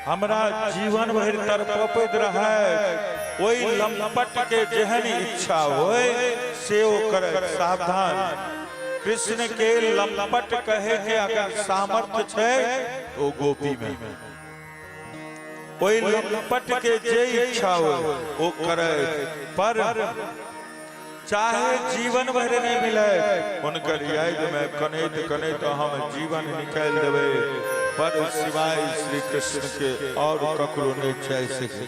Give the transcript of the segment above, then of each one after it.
हमरा जीवन भरि तड़पबैत रहै, ओहि लंपट के जेहन इच्छा होय से ओ करे। सावधान, कृष्ण के लंपट कहे के अगर सामर्थ्य छै तो गोपी में। ओहि लंपट के जे इच्छा हो ओ करे, पर चाहे जीवन भर नहीं मिले, उनकर याद में कनैत कनैत हम जीवन निकाल देबै, पर सिवाय श्री कृष्ण के और ककरो नहीं चाह सके।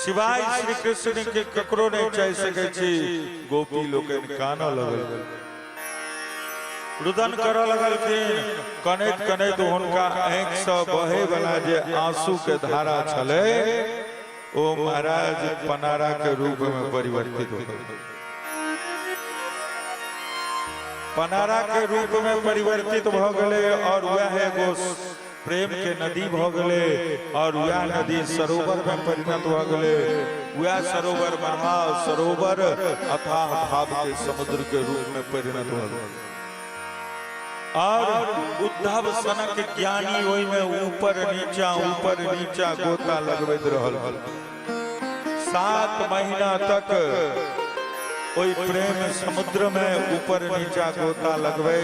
सिवाय श्री कृष्ण के ककरो नहीं चाह सके छी। गोपी लोकनि कानऽ लगल, रुदन करऽ लगलखिन। कनैत कनैत हुनका आँखि सँ बहे वाला जे आंसू के धारा छलै ओ महाराज पनारा के रूप में परिवर्तित हो गेल। पनारा के रूप में परिवर्तित भ गेलै और वह एगो प्रेम के नदी भ गेलै और वह नदी सरोवर में परिणत भ गेलै। वह सरोवर महा सरोवर अथाह भाव के समुद्र के रूप में परिणत भ गेलै। और उद्धव सनक ज्ञानी ओहि में ऊपर नीचा गोता लगबैत रहल। 7 महीना तक ओहि प्रेम समुद्र में ऊपर नीचा गोता लगबै,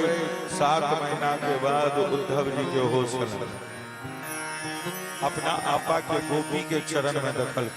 7 महीना के बाद उद्धव जी के होश आयल, अपना आपा के गोपी के चरण में दखल।